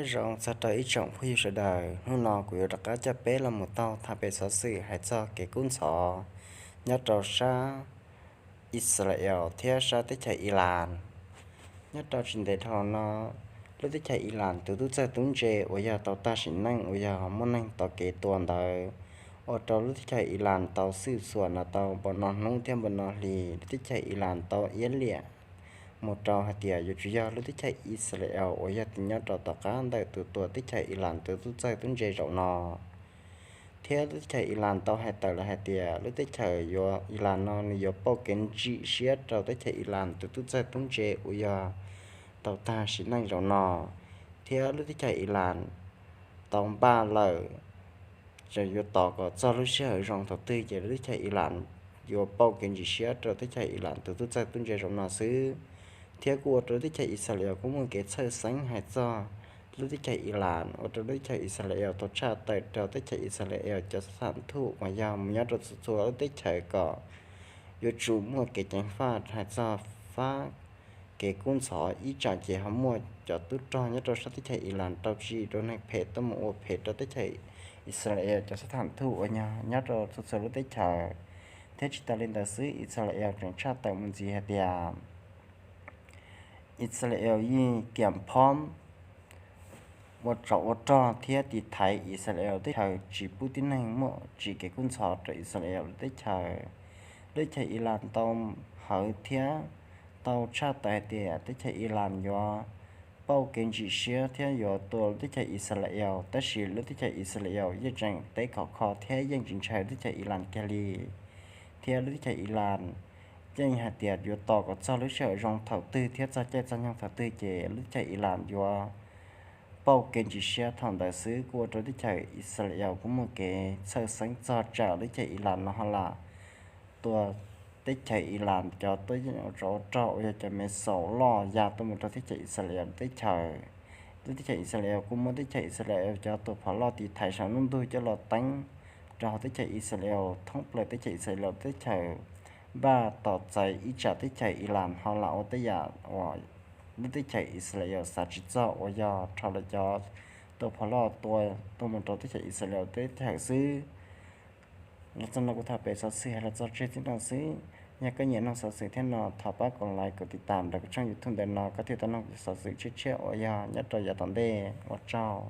Nyob zoo txog rau ib tsoom phooj ywg sawv daws, hnub no kuv yuav rov qab coj peb los mus taug tham pem xov xwm hais txog kev kub ntxhov nyob rau sab Ixalayees thiab sab teb chaws Ilas. Nyob rau tsis ntev dhau no, lub teb chaws Ilas tus tub txawj tub ntse uas yog tau tag sim neej uas yog muaj neeg tos kev tua ntawd, ua rau lub teb chaws Ilas tau xwj xuam no tau npaum no hnub thiab npaum no hli. Lub teb chaws Ilas tau iab liam mus rau hais tias yuav tsum yog lub teb chaws Ixalayees uas yog tus nyob rau tom qab ntawm tus tua teb chaws Ilas tus tub txawj tub ntse zaum no. Thiab lub teb chaws Ilas tau hais tawm los hais tias lub teb chaws yuav Ilas no nws yuav pauj kev ntsim siab rau teb chaws Ilas tus tub txawj tub ntse uas yog tau tag sim neej zaum no. Thiab lub teb chaws Ilas tau npaj lawm, tseem yuav tos kom txog lub sij hawm zoo thaum twg ces lub teb chaws Ilas yuav pauj kev ntsim siab rau teb chaws Ilas tus tub txawj tub ntse zaum no xwb. Thiab kuj ua rau lub teb chaws Ixalayees kuj muaj kev txhawj xeeb hais txog lub teb chaws Ilas, ua rau lub teb chaws Ixalayees tau tshaj tawm rau teb chaws Ixalayees cov xab tham thuj uas yog mus nyob rau txhua txhua lub teb chaws kom yuav tsum muaj kev ceev faj hais txog fab kev kub ntxhov. Ib tsam ces ho muaj cov tub rog nyob rau sab teb chaws Ilas rau tsim rau neeg phem tuaj mus ua phem rau teb chaws Ixalayees cov xab tham thuj uas yog nyob rau txhua txhua lub teb chaws. Thiab tsis tas li ntawd xwb, Ixalayees tseem tshaj tawm mus ntxiv hais tias Ixalayees yeej kiam phom ua tsov ua rog thiab tiv thaiv Ixalayees teb chaws, tsis pub tib neeg muaj tsim kev kub ntxhov rau Ixalayees lub teb chaws. Lub teb chaws Ilas tau hawv thiab tau tshaj tawm hais tias teb chaws Ilas yuav pauj kev ntsim siab thiab yuav tua lub teb chaws Ixalayees, tab sis lub teb chaws Ixalayees yeej tseem teb khov kho thiab yeej tsis ntshai lub teb chaws Ilas kiag li. Thiab lub teb chaws Ilas yeej hais tias yuav tos kom txog lub sij hawm zoo thaum twg thiab txog caij txog nyoog thaum twg ces lub teb chaws Ilas yuav pauj kev ntsim siab thaum ntawd xwb. Kuj ua rau teb chaws Ixalayees kuj muaj kev txhawj xeeb txog tsam lub teb chaws Ilas no ho lam tua teb chaws Ilas cov tuaj yeej ua tsov ua rog uas yog cov me xaum loj ya tuaj mus rau teb chaws Ixalayees teb chaws. Lub teb chaws Ixalayees kuj muab teb chaws Ixalayees cov tus phom loj tiv thaiv saum ntuj coj los teeb rau hauv teb chaws Ixalayees, thoob plaws teb chaws Ixalayees teb chaws, npaj tos txais ib tsam teb chaws Ilas ho lam ua tej yam uas lub teb chaws Ixalayees xav tsis txog uas yog rho lawv cov tus phom loj tua tuaj mus rau teb chaws Ixalayees teb chaws xwb. Los txog no kuv tham pem xov xwm hais los txog tseg txij no xwb. Yog koj nyiam mloog xov xwm thiab no thov pab kom like kom tiv tam ntawm kuv tshooj YouTube ntawm no koj thiaj tau mloog xov xwm tshiab tshiab uas yog nyob rau yav tom ntej. Ua tsaug.